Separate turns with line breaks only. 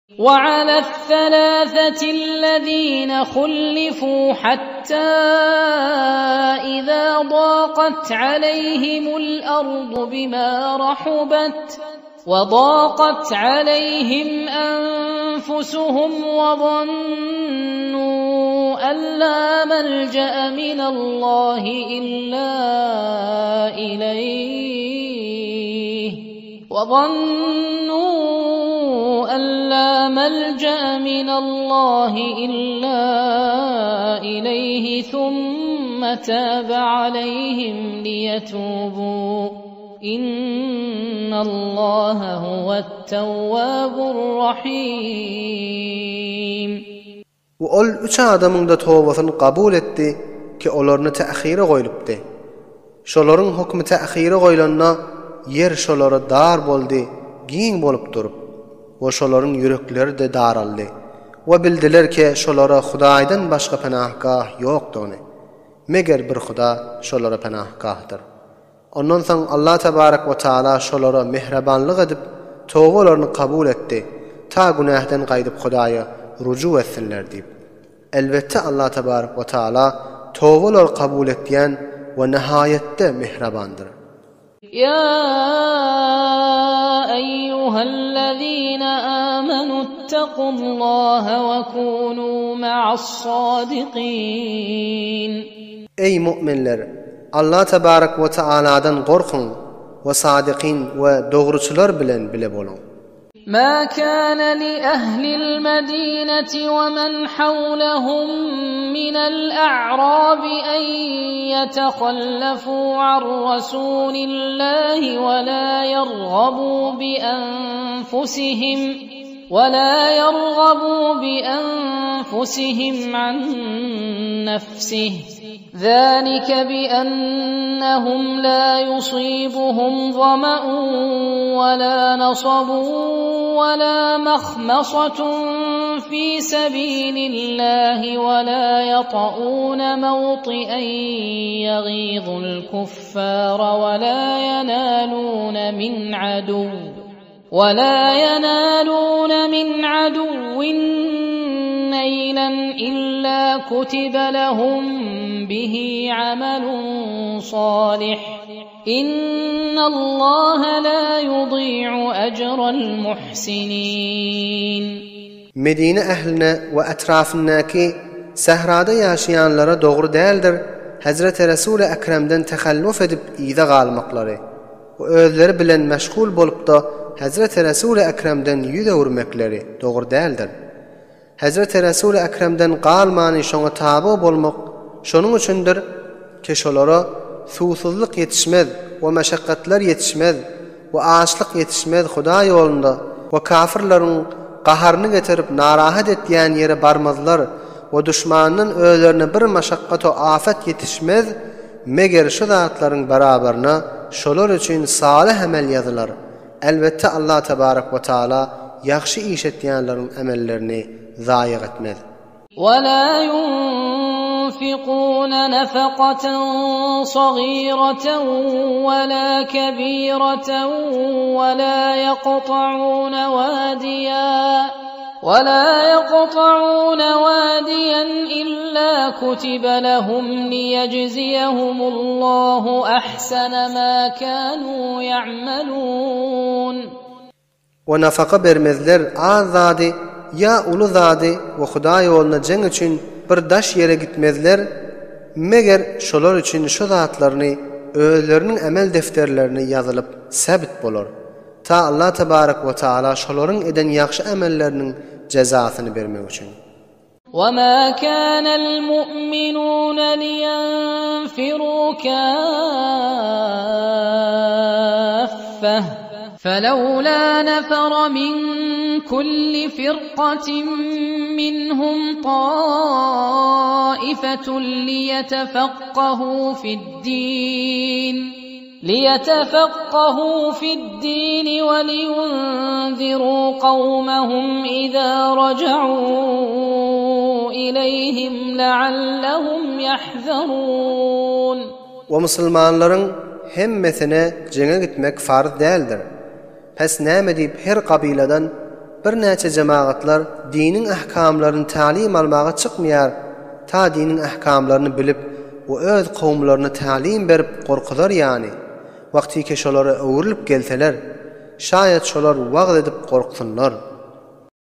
وعلى الثلاثة الذين خلفوا حتى إذا ضاقت عليهم الأرض بما رحبت وضاقت عليهم أنفسهم وظنوا أن لا ملجأ من الله إلا إليه وظنوا أن لا ملجأ من الله إلا إليه ثم تاب عليهم ليتوبوا إن الله هو التواب الرحيم.
We ol üç adamyň-da tobasyny kabul etdi ki olaryny tähire goýlupdy. Şolaryň hokmy tähire goýlanda ýer şolara dar boldy, giň bolup durup. We şolaryň ýürekleri-de daraldy. We bildiler ke şolara Hudaýdan başga penahgah ýokdugyny. Meger bir Huda şolara penahgahdyr. Ondan soň Allah tebarek we taala şolara mähribanlyk edip, tobalaryny kabul etdi, ta günähden gaýdyp Hudaýa ruju etsinler diýip. Elbetde Allah tebarek we taala tobalary kabul etýän we nihaýetde mähribandyr.
Ýa eýýuhellezine amenuttakullaha we kunu ma'as-sadikin.
Eý mu'minler! Allah tebarek we taaladan gorkuň we sadykyn we dogruçylar bilen bile boluň.
Ma kana li ahlil madinati we men hawlahum minel a'rabi en ýetehallefû an rasulillahi we la ýergabû bi enfusihim we la ýergabû bi enfusihim an nefsih. ذلك بأنهم لا يصيبهم ظمأ ولا نصب ولا مخمصة في سبيل الله ولا يطؤون موطئا يغيظ الكفار ولا ينالون من عدو ولا ينالون من عدو نيلا إلا كتب لهم به عمل صالح إن الله لا يضيع أجر المحسنين
Medine ähline we etrafyndaky sährada ýaşaýanlara dogry däldir Hezreti Resuly Ekremden tehelluf edip yza galmaklary. We özleri bilen meşgul bolup-da, Hezreti Resuly Ekremden ýüz öwürmekleri dogry däldir. Hezreti Resuly Ekremden galmany şoňa taby bolmak şonuň üçindir ki şolara suwsuzlyk ýetişmez we meşakgatlar ýetişmez we açlyk ýetişmez Huda ýolunda we kafyrlaryň gaharyny getirip narahat etýän ýere barmazlar we duşmandan özlerine bir maşakgat-u afet ýetişmez Meger şu zatlaryň barabaryna şolar üçin salyh emel ýazylar. Elbetde Allah tebarek we taala ýagşy iş etýänleriň emellerini zaýyg etmez.
وَلَا يُنفِقُونَ نَفَقَةً صَغِيرَةً وَلَا كَبِيرَةً وَلَا يَقْطَعُونَ وَادِيًا ولا يقطعون واديا إلا كتب لهم ليجزيهم الله أحسن ما كانوا يعملون.
We nafaka bermezler az zady ýa uly zady we Hudaý ýolunda jeň üçin bir daş ýere gitmezler, meger şolar üçin şu zatlaryny özleriniň emel defterlerine ýazylyp säbit bolar. Ta Allah tebarek we taala şolaryň eden ýagşy emelleriniň jezasyny bermek üçin.
وَمَا كَانَ الْمُؤْمِنُونَ لِيَنفِرُوا كَافَّةً فَلَوْلَا نَفَرَ مِن كُلِّ فِرْقَةٍ مِّنْهُمْ طَائِفَةٌ لِّيَتَفَقَّهُوا فِي الدِّينِ لِيَتَفَقَّهُوا فِي الدِّينِ وَلِيُنذِرُوا قَوْمَهُمْ إِذَا رَجَعُوا إِلَيْهِمْ لَعَلَّهُمْ يَحْذَرُونَ.
We musulmanlaryň hemmesine jeňe gitmek farz däldir. Pes näme diýip her kabyladan. birnäçe jemagatlar diniň ahkamlaryny tälim almaga çykmaýar, ta diniň ahkamlaryny bilip we öz kowumlaryna tälim berip gorkuzar ýany, wagtyke şolara öwrülip gelseler, şaýat şolar wagyz edip gorksunlar.